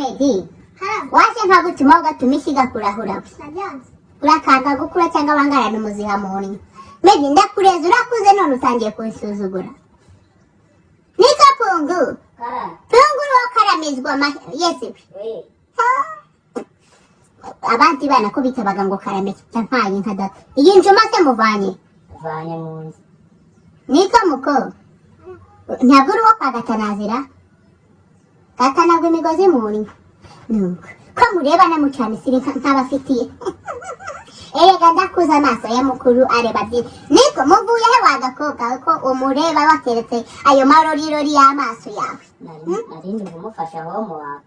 Medi, waje nkagutuma ugatuma ishyiga kurahura we. Nabyanze. Urakanga gukura cyangwa wangarana umuziha mu nnyo. Medi, ndakureza urakuze, none utangiye kunsuzugura. Niko Pungu? Pungu uri karamizwa yesi we. Abandi bana ko bitabaga ngo karame, yampaye inka data. Iyi njuma se muvanye? Vanye mu nzu. Niko muko, ntabwo uri uwo kwa Gatanazira gatanagwa imigozi mu nnyo. Nuko ko mureba namucana isiri nk'abafitiye. Erega ndakuze, amaso ya mukuru areba byinshi. Niko muvuye he wa gakobwa we, ko umureba wateretse ayo marorirori y'amaso yawe? Nari ndi kumufasha homework.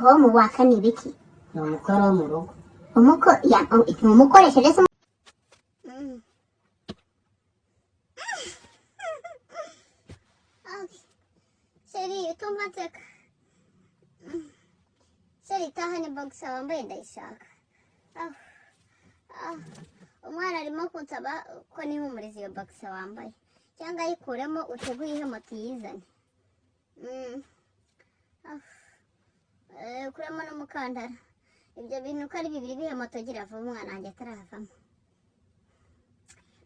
Homework ni ibiki? Ni umukoro wo mu rugo. Umuko ya ntumukoresheje se? Chéri, utumva nseka. Chéri, tahane boxer wambaye, ndayishaka. Ah, ah. Umwana arimo kunsaba ko nihumuriza iyo boxer wambaye cyangwa ayikuremo uteguye ihe moto iyizane. Ah. Kuramo n'umukandara, ibyo bintu uko ari bibiri bihe moto. Gira vuba, umwana wanjye ataravamo.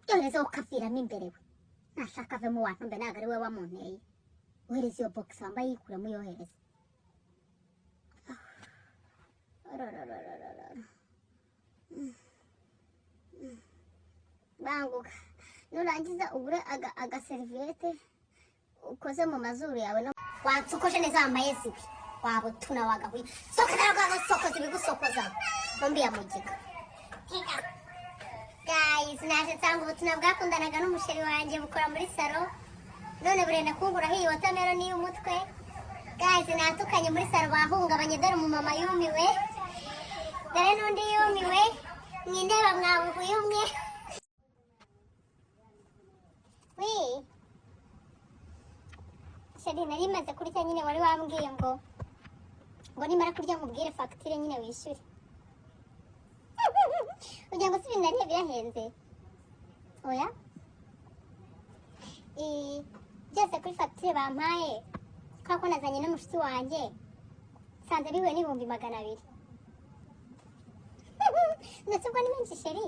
Byohereze ukaviramo imbere we, nashaka avemo wantumbe, ntabwo ari we wamunteye. Ohereza iyo boxer wambaye, yikuramo uyohereze. Ororororororo. Banguka, nurangiza ugure agaseriviyete ukoze mu mazuru yawe no Wansokoje neza wambaye ziwe, waba utuna wagahuye. Soka nawe, sokoza ibigusokoza ntumbi ya mugiga. Guys, naje nsanga ubutuna bwakundanaga n'umusheri wanjye bukora muri salon, none burenda kunguraho iyi watermelon y'umutwe. Guys, natukanye muri salon bahungabanye. Dore umumama yumiwe, dore n'undi yumiwe. Mwindeba mwabuhuye umwe wi. Chéri, nari maze kurya nyine, wari wambwiye ngo nimara kurya nkubwire fagitire nyine wishyure. Kugira ngo si ibintu nariye birahenze? Oya. Byose kuri fagitire bampaye, kubera ko nazanye n'umushuti wanjye, nsanze bihuye n'200,000. Ndetse ubwo ni menshi, chéri,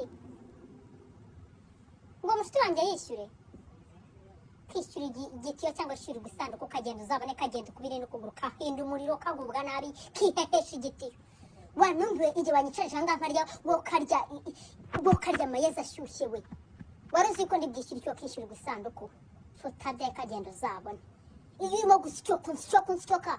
ngo umushuti wanjye yishyure? Kwishyura igitiyo cyangwa ishyurirwa isanduku, ukagenda uzabone kagenda ukubiri n'ukuguru kahinda umuriro, kagubwa nabi, kihehesha igitiyo. Wanumviwe igihe wanyicarije ahangaha nkarya, wo karya amayezi ashyushye we. Wari uzi ko ndibwishyura icyo kishyurirwa isanduku? Futabye kagenda uzabone iyo urimo gusyoka unsyoka unsyoka.